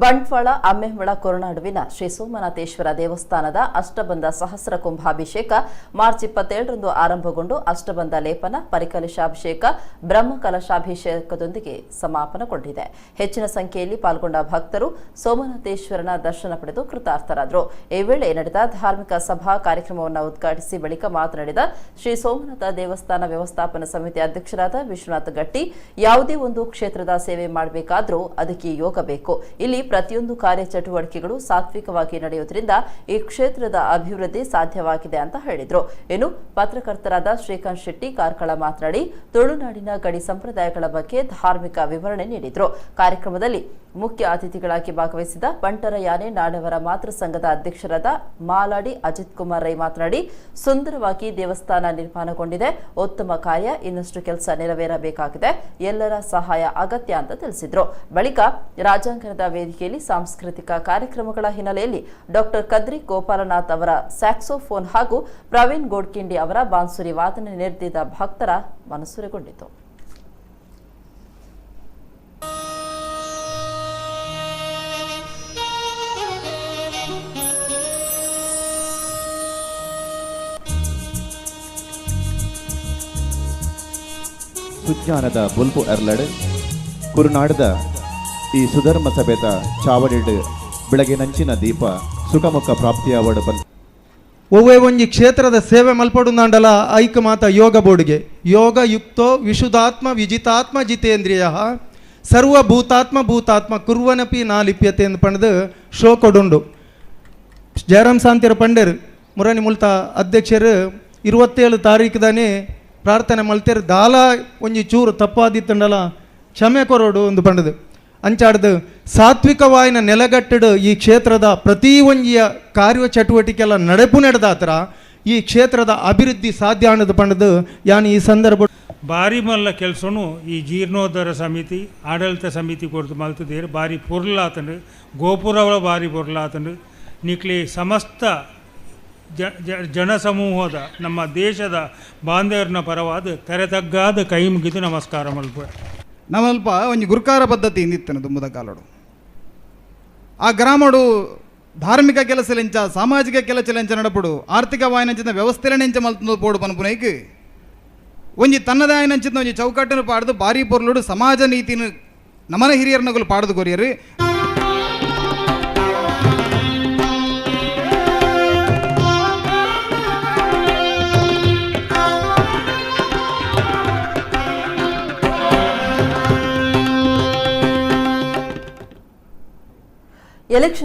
ಬಂಟ್ವಾಳ ಅಮ್ಮೆಹ್ಮಳ ಕೊರನಾಡುವಿನ ಶ್ರೀ ಸೋಮನಾಥೇಶ್ವರ ದೇವಸ್ಥಾನದ ಅಷ್ಟಬಂಧ ಸಹಸ್ರ ಕುಂಭಾಭಿಷೇಕ ಮಾರ್ಚ್ 27ರಂದು ಆರಂಭಗೊಂಡು ಅಷ್ಟಬಂಧ ಲೇಪನ, ಪರಿಕಲಶಾಭಿಷೇಕ, ಬ್ರಹ್ಮಕಲಶಾಭಿಷೇಕದೊಂದಿಗೆ ಸಮಾಪನಗೊಂಡಿದೆ. ಹೆಚ್ಚಿನ ಸಂಖ್ಯೆಯಲ್ಲಿ ಪಾಲ್ಗೊಂಡ ಭಕ್ತರು ಸೋಮನಾಥೇಶ್ವರನ ದರ್ಶನ ಪಡೆದು ಕೃತಾರ್ಥರಾದರು. ಈ ವೇಳೆ ನಡೆದ ಧಾರ್ಮಿಕ ಸಭಾ ಕಾರ್ಯಕ್ರಮವನ್ನು ಉದ್ಘಾಟಿಸಿ ಬಳಿಕ ಮಾತನಾಡಿದ ಶ್ರೀ ಸೋಮನಾಥ ದೇವಸ್ಥಾನ ವ್ಯವಸ್ಥಾಪನಾ ಸಮಿತಿ ಅಧ್ಯಕ್ಷರಾದ ವಿಶ್ವನಾಥ ಗಟ್ಟಿ, ಯಾವುದೇ ಒಂದು ಕ್ಷೇತ್ರದ ಸೇವೆ ಮಾಡಬೇಕಾದರೂ ಅದಕ್ಕೆ ಯೋಗ ಬೇಕು. ಇಲ್ಲಿ ಪ್ರತಿಯೊಂದು ಕಾರ್ಯಚಟುವಟಿಕೆಗಳು ಸಾತ್ವಿಕವಾಗಿ ನಡೆಯುವುದರಿಂದ ಈ ಕ್ಷೇತ್ರದ ಅಭಿವೃದ್ಧಿ ಸಾಧ್ಯವಾಗಿದೆ ಅಂತ ಹೇಳಿದರು. ಇನ್ನು ಪತ್ರಕರ್ತರಾದ ಶ್ರೀಕಾಂತ್ ಶೆಟ್ಟಿ ಕಾರ್ಕಳ ಮಾತನಾಡಿ, ತುಳುನಾಡಿನ ಗಡಿ ಸಂಪ್ರದಾಯಗಳ ಬಗ್ಗೆ ಧಾರ್ಮಿಕ ವಿವರಣೆ ನೀಡಿದರು. ಕಾರ್ಯಕ್ರಮದಲ್ಲಿ ಮುಖ್ಯ ಅತಿಥಿಗಳಾಗಿ ಭಾಗವಹಿಸಿದ ಬಂಟರ ಯಾನೆ ನಾಡವರ ಮಾತೃ ಸಂಘದ ಅಧ್ಯಕ್ಷರಾದ ಮಾಲಾಡಿ ಅಜಿತ್ ಕುಮಾರ್ ರೈ ಮಾತನಾಡಿ, ಸುಂದರವಾಗಿ ದೇವಸ್ಥಾನ ನಿರ್ಮಾಣಗೊಂಡಿದೆ, ಉತ್ತಮ ಕಾರ್ಯ, ಇನ್ನಷ್ಟು ಕೆಲಸ ನೆರವೇರಬೇಕಾಗಿದೆ, ಎಲ್ಲರ ಸಹಾಯ ಅಗತ್ಯ ಅಂತ ತಿಳಿಸಿದರು. ಬಳಿಕ ರಾಜಾಂಗಣದ ವೇದಿಕೆಯಲ್ಲಿ ಸಾಂಸ್ಕೃತಿಕ ಕಾರ್ಯಕ್ರಮಗಳ ಹಿನ್ನೆಲೆಯಲ್ಲಿ ಡಾಕ್ಟರ್ ಕದ್ರಿ ಗೋಪಾಲನಾಥ್ ಅವರ ಸ್ಯಾಕ್ಸೋಫೋನ್ ಹಾಗೂ ಪ್ರವೀಣ್ ಗೋಡ್ಕಿಂಡಿ ಅವರ ಬಾನ್ಸುರಿ ವಾದನೆ ನೆರೆದಿದ್ದ ಭಕ್ತರ ಮನಸೂರೆಗೊಂಡಿತು. ಸುಜ್ಞಾನದ ಬುಲ್ಪು ಅರ್ಲಡ್ ಕುರುನಾಡದ ಈ ಸುಧರ್ಮ ಸಭೆತ ಚಾವಡಿಡ್ ಬೆಳಗಿನಂಚಿನ ದೀಪ ಸುಖಮುಖ ಪ್ರಾಪ್ತಿಯಾವಡು ಬಂದ. ಒವ್ವೇ ಒಂಜಿ ಕ್ಷೇತ್ರದ ಸೇವೆ ಮಲ್ಪಡುಂದಾಂಡಲ ಐಕ ಮಾತ ಯೋಗ ಬೋರ್ಡ್ಗೆ. ಯೋಗ ಯುಕ್ತೋ ವಿಶುದ್ಧಾತ್ಮ ವಿಜಿತಾತ್ಮ ಜಿತೇಂದ್ರಿಯ ಸರ್ವಭೂತಾತ್ಮ ಭೂತಾತ್ಮ ಕುರ್ವನಪಿ ನಾ ಲಿಪ್ಯತೆ ಎಂದು ಪಂಡ್ದು ಶ್ಲೋಕೊಡುಂಡು. ಜಯರಾಮ್ ಸಾಂತಿರ ಪಂಡೇರು ಮುರಣಿ ಮುಲ್ತ ಅಧ್ಯಕ್ಷರು 27 ತಾರೀಕು ಪ್ರಾರ್ಥನೆ ಮಲ್ತೇರು. ದಾಲ ಒಂಜಿ ಚೂರು ತಪ್ಪಾದಿತ್ತಂಡಲ ಕ್ಷಮೆ ಕೊರೋಡು ಒಂದು ಪಂಡದು. ಅಂಚಾಡ್ದು ಸಾತ್ವಿಕವಾಯಿನ ನೆಲಗಟ್ಟಡು ಈ ಕ್ಷೇತ್ರದ ಪ್ರತಿ ಒಂಜಿಯ ಕಾರ್ಯ ಚಟುವಟಿಕೆಲ್ಲ ನಡೆಪು ನಡೆದಾತ್ರ ಈ ಕ್ಷೇತ್ರದ ಅಭಿವೃದ್ಧಿ ಸಾಧ್ಯ ಅನ್ನೋದು ಪಂಡದು ಯಾನ್ ಈ ಸಂದರ್ಭ. ಬಾರಿ ಮಲ್ಲ ಕೆಲಸನು ಈ ಜೀರ್ಣೋದ್ಧಾರ ಸಮಿತಿ, ಆಡಳಿತ ಸಮಿತಿ ಕೊಡ್ತು ಮಲ್ತದೇರು. ಬಾರಿ ಪೊರ್ಲಾತಂಡು, ಗೋಪುರವಳ ಬಾರಿ ಪೊರ್ಲಾತಂಡು. ನಿಕ್ಲಿ ಸಮಸ್ತ ಜನಸಮೂಹದ, ನಮ್ಮ ದೇಶದ ಬಾಂಧವ್ಯನ ಪರವಾದ ತರೆತಗ್ಗಾದ ಕೈ ಮುಗಿದು ನಮಸ್ಕಾರ ಮಲ್ಪ. ನಮ್ಮಲ್ಪ ಒಂಜಿ ಗುರುಕಾರ ಪದ್ಧತಿ ಇಂದಿತ್ತನ ದುಂಬುದ ಕಾಲಡು. ಆ ಗ್ರಾಮಡು ಧಾರ್ಮಿಕ ಕೆಲಸಲೆಂಚ, ಸಾಮಾಜಿಕ ಕೆಲಸಲೆಂಚ ನಡಪಡು, ಆರ್ಥಿಕ ವಾಯನಂಚಿನ ವ್ಯವಸ್ಥೆಲೆಂಚ ಮಲ್ತಂದು ಪೋಡು ಪನ್ಪುನೈಕ್ ಒಂಜಿ ತನ್ನದೇ ಆಯನಂಚಿನ ಒಂಜಿ ಚೌಕಟ್ಟನ್ನು ಪಾಡ್ದು ಬಾರಿ ಪೊರ್ಲುಡು ಸಮಾಜ ನೀತಿನ ನಮನ ಹಿರಿಯರ್ನಗುಲು ಪಾಡ್ದು ಕೊರಿಯರು. ಎಲೆಕ್ಷನ್